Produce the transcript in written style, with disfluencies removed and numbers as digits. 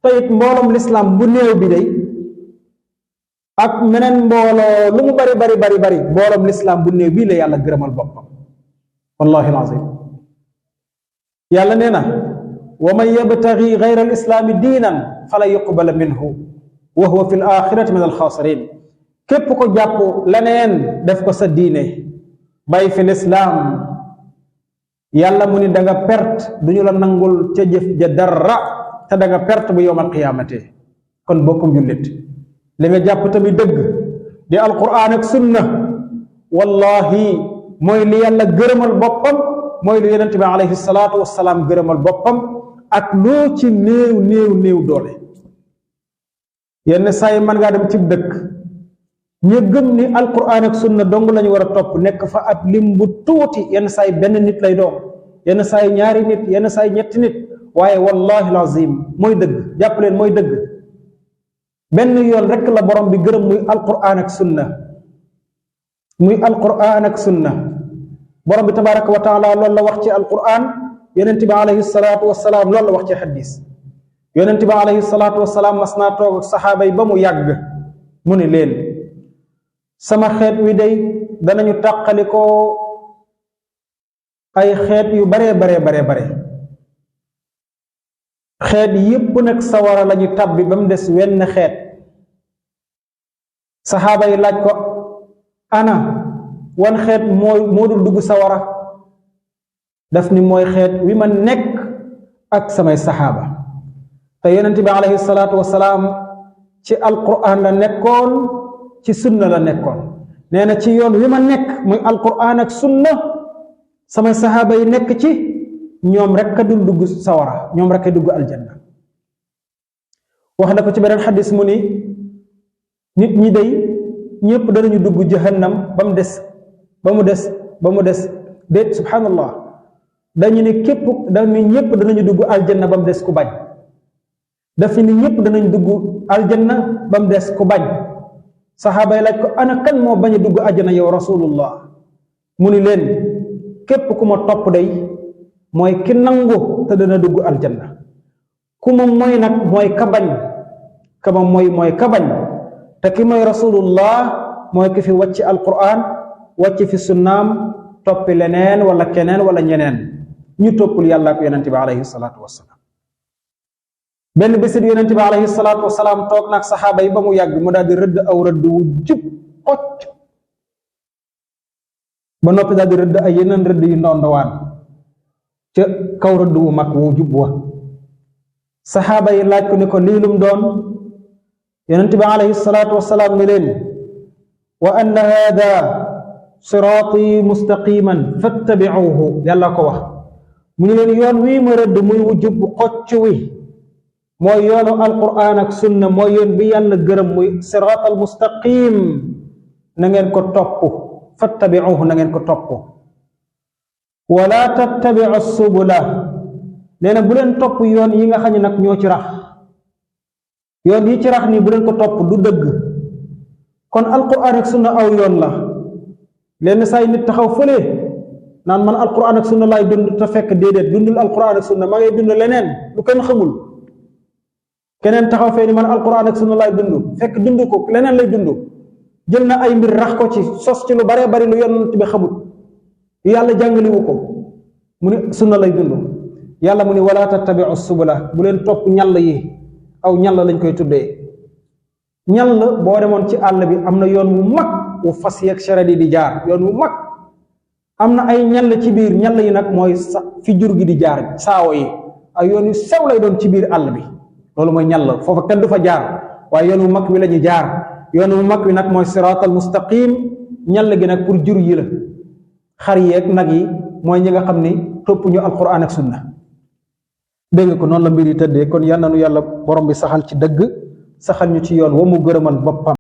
te it mbooloom lislaam bu néew bi day ak meneen mbooloo lu mu bari mbooloom lislaam bu néew bii la yàlla gërëmal boppam wallahi alazim yàlla nee na wa man yabtaghi ghayra al islaami diinan fala yuqbala minhu wa huwa fi l axirati min alxaasirin képp ko jàpp leneen def ko sa diine bàyyi fi lislaam yàlla mu ni da nga perte du ñu la nangul ca jëf ja dara te da nga perte bu yowmal qiyaamate kon bokkum jullit li nga jàpp tamit dëgg di alquran ak sunna wallahi mooy li yàlla gërëmal boppam mooy li yonent bi alayhi salaatu wassalaam gërëmal boppam ak loo ci néew doole yenn saa yi mën ngaa dem ci dëkk ñu gëm ni alquran ak sunna dong lañu war a topp nekk fa ab lim bu tuuti yenn saa yi benn nit lay doon yenn saa yi ñaari nit yenn saa yi ñetti nit waaye wallahi lazim mooy dëgg jàpp leen mooy dëgg benn yoon rekk la borom bi gërëm muy alquran ak sunna muy alquran ak sunna borom bi tabaraka wa taala loolu la wax ci alquran yonent bi alayhi salaatu wasalaam loolu la wax ci xadis yonent bi alayhi salaatu wasalaam mas naa toog ak saxaaba yi ba mu yàgg mu ne leen sama xeet wi day danañu tàqalikoo ay xeet yu bare xeet yépp nag sawara lañu tàbbi ba mu des wenn xeet saxaaba yi laaj ko ana wan xeet moo dul dugg sawara daf ni mooy xeet wi ma nekk ak samay saxaaba te yonent bi alayhi salaatu wasalaam ci alquran la nekkoon ci sunna la nekkoon nee na ci yoon wi ma nekk muy alquran ak sunna samay saxaaba yi nekk ci ñoom rek a dul dugg sawara ñoom rek a dugg aljanna wax na ko ci beneen xadis mu ni nit ñi day ñëpp danañu dugg jahannam ba mu des déet subhanallah dañu ni ñëpp danañu dugg aljanna ba mu des ku bañ dafa ni ñëpp danañu dugg aljanna ba mu des ku bañ saxaaba yi laaj ko ana kan moo bañ a dugg aljanna yow rasulullah mu ni leen képp ku ma topp day mooy ki nangu te dana dugg aljanna ku ma mooy nag mooy ka bañ ka ma mooy ka bañ te ki mooy rasulullah mooy ki fi wàcc alquran wàcc fi sunnaam toppi leneen wala keneen wala ñeneen ñu toppul yàlla ak yonente bi alayhi salaatu wasalaam benn bésit yonente bi alayhi salaatu wasalaam toog nag saxaaba yi ba mu yàgg mu daal di rëdd aw rëdd wu jub xocc ba noppi daal di rëdd ay yeneen rëdd yu ndondowaan ca kaw rëdd wu mag wu jub wa saxaaba yi laaj ko ni ko lii lum doon yonent bi alayhi salaatu wasalaam ni leen wa anna hada siraati mustaqiman fattabicuuhu yàlla ko wax mu ñu leen yoon wii ma rëdd muy wu jub xocc wi mooy yoonu alquran ak sunna mooy yoon bi yàlla gërëm muy siraat al mustaqim na ngeen ko topp fattabicuuhu na ngeen ko topp wala tattabicu subula nee na bu leen topp yoon yi nga xam ne nag ñoo ci rax yoon yi ci rax nii bu leen ko topp du dëgg kon alquran ak sunna aw yoon la lenn saa yi nit taxaw fële naan man alquran ak sunna laay dund te fekk déedéet dundul alquran ak sunna ma ngay dund leneen lu kenn xamul keneen taxaw fee ni man alquran ak sunna laay dund fekk dund ko leneen lay dund jël na ay mbir rax ko ci sos ci lu bare bari lu yonent bi xamul yàlla jàngaliwu ko mu ne sunna lay dund yàlla mu ne wala tattabiu subula bu leen topp ñall yi aw ñall lañ koy tuddee ñall boo demoon ci àll bi am na yoon wu mag wu fas yeeg charrette yi di jaar yoon wu mag am na ay ñall ci biir ñall yi nag mooy fi jur gi di jaar saawo yi ay yoon yu sew lay doon ci biir àll bi loolu mooy ñall foofa kenn du fa jaar waaye yoon wu mag wi la ñu jaar yoon wu mag wi nag mooy siraatal mustaqim ñall gi nag pour jur yi la xar yeeg nag yi mooy ñi nga xam ni topp ñu alquran ak sunna dégg nga ko noonu la mbir yi tëddee kon yal na nu yàlla borom bi saxal ci dëgg saxal ñu ci yoon wa mu gërëmal boppam